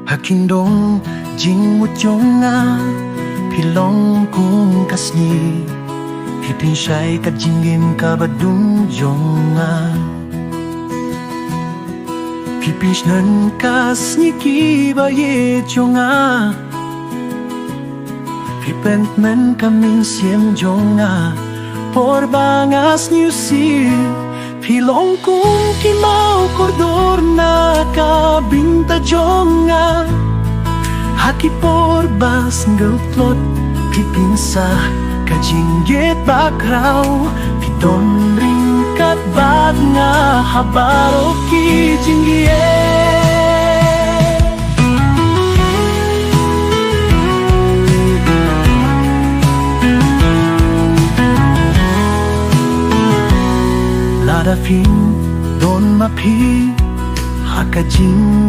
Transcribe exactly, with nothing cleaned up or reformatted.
Ha kyndong jingmut jong nga, phi long kum ka sngi. Phi pynshai ka jingim kaba dum jong nga. Phi pynsngew ka sngi kiba ïeit jong nga. Phi pynkmen ka mynsiem jong nga. Por ba nga sngewsih, phi long kum ki maw kordor na ka bynta jong nga. Ha ki por ba sngewtlot, phi pynsah ka jingïeit bakhraw. Phi don ryngkat bad nga ha baroh ki jingïeit. Lada phim don ma phi ha ka jing